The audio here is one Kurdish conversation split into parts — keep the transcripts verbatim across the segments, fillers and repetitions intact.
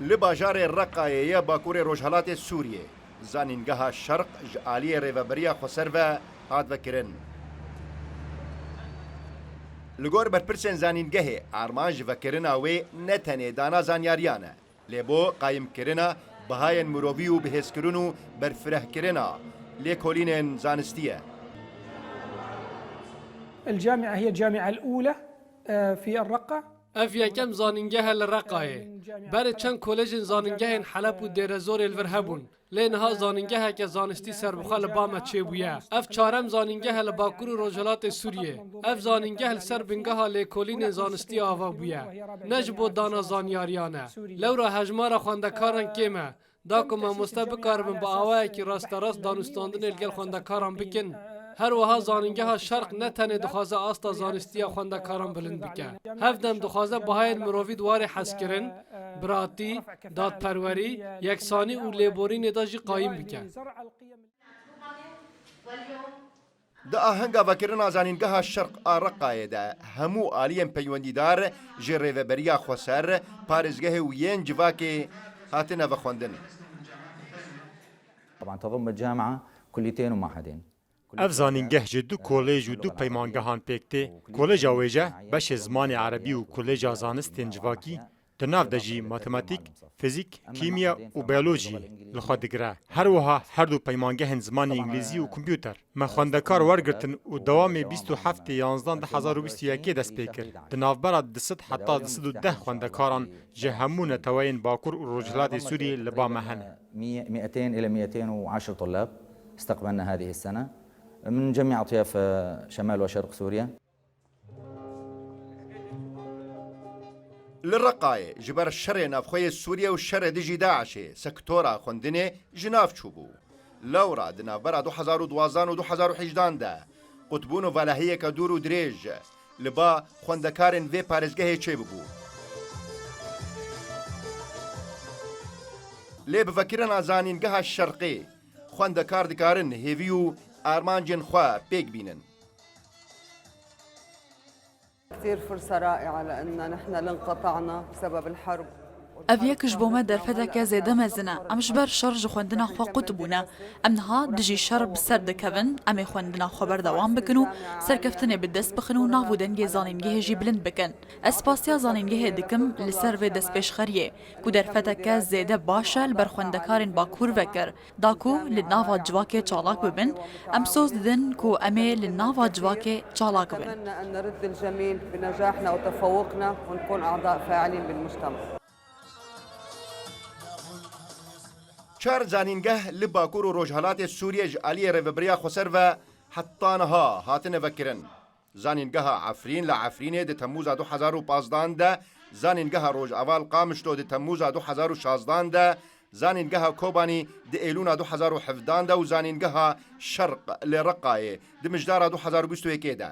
Li bajarê Reqayê ye Bakurê Rojhelatê Sûriyê, Zanîngeha Şerq ji aliyê Rêveberiya Xweser ve hat vekirin. Li gor berpirsên zanîngehê, armanc ji vekirina wê ne tenê dana zanyariyan e, lê bo qayimkirina bihayên mirovî û bihêzkirin û berfirehkirina lêkolînên zanistî ye. الجامعة هي الجامعة الأولى، آه، في الرقة. Ev yekem zanîngeh e li Reqayê. Berê çend kolejên zanîngehên Heleb û Dêrezorê li vir hebûn. Lê niha zanîngeheke zanistî serbixwe li ba me çêbûye. Ev çarem zanîngeh e li Bakur û Rojhilatê Sûriyê. Ev zanîngeh li ser bingeha lêkolînên zanistî ava bûye. Ne ji bo dana zanyariyan e. Lewra hejmara xwendekaran kêm e. Da ku mamoste bikaribin bi awayekî rasterast danûstandinê li gel xwendekaran bikin, her wiha Zanîngeha Şerq ne tenê dixwaze asta zanistiya xwendekaran bilind bike. Hevdem dixwaze bihayên mirovî di warê hezkirin, biratî, dadperwerî, yeksanî û lêborînê de jî qayîm bike. Di ahenga vekirina Zanîngeha Şerq a Reqayê de hemû aliyên peywendîdar ji Rêveberiya Xweser, parêzgehê û yên civakê hatine vexwendin. طبعا تضم الجامعة كليتين ومعهدين. Ev zanîngeh ji du kolêj û du peymangehan pêk tê. Koleja wêje beşê zimanê erebî û Koleja Zanistên Civakî, di nav de jî matematîk, fizîk, kîmya û biyolojiyê li xwe digire. Her wiha her du peymangehên zimanê îngilîzî û kompûter. Me xwendekar wergirtin û dewamê bîst û heftê yanzdan du hezar û bîst û yekê dest pê kir. Di navbera du sed heta du sed û deh xwendekaran ji hemû neteweyên Bakur û Rojhilatê Sûriyê li ba me hene. مية، ميتين إلى ميتين وعشر طلاب استقبلنا هذه السنة من جميع أطياف، آه، شمال وشرق سوريا. Li Reqayê ji ber şerê navxweyê Sûriye û şerê dijî DAIŞê sektora xwendinê ji nav çûbû. Lewra di navbera du hezar û duwazdeh û du hezar û hejdehan de qutbûn û valahiyeke dûr û dirêj li ba xwendekarên vê parêzgehê çêbibû. Lê bi vekirina Zanîngeha Şerqê, xwendekar dikarin hêvî û armancên xwe pêk bînin. كثير فرصة رائعة لأننا نحن اللي انقطعنا بسبب الحرب. Ev yek ji bo me derfeteke zêde mezin e. Em ji ber şer ji xwendina xwe qut bûne. Em niha dijî şer bi ser dikevin. Em ê xwendina xwe berdewam bikin û serkeftinê bi dest bixin û nav û dengê zanîngehê jî bilind bikin. Ez spasiya zanîngehê dikim li ser vê destpêşxeriyê ku derfeteke zêde baş e li ber xwendekarên Bakur vekir. Da ku li nava civakê çalak bibin, em soz didin ku em ê li nava civakê çalak bin. نتمنى أن نرد الجميل بنجاحنا وتفوقنا ونكون أعضاء فاعلين بالمجتمع. Çar zanîngeh li Bakur û Rojhelatê Sûriyê ji aliyê Rêveberiya Xweser ve heta niha hatine vekirin. Zanîngeha Efrîn li Efrînê di Temmûza du hezar û pazdan de, Zanîngeha Rojava li Qamişlo di Temmûza du hezar û şazdan de, Zanîngeha Kobanî di Êlûna du hezar û hevdan de û Zanîngeha Şerq li Reqayê di Mijdara du hezar û bîst û yekê de.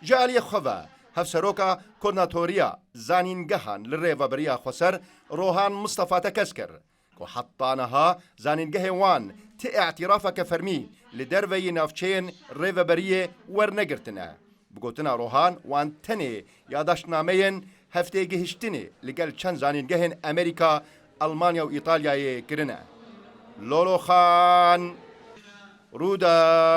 Ji aliyê xwe ve, Hevseroka Koordinatoriya Zanîngehan li Rêveberiya Xweser Rohan Mistefa tekez kir ku heta niha zanîngehê wan ti îtirafeke fermî li derveyî navçeyên Rêveberiyê wernegirtine. Bi gotina Rohan, wan tenê yadaştnameyên heftêgihiştinê li gel çend zanîngehên Amerîka, Almanya û Îtalyayê kirine. Lolo Xan, Rûda.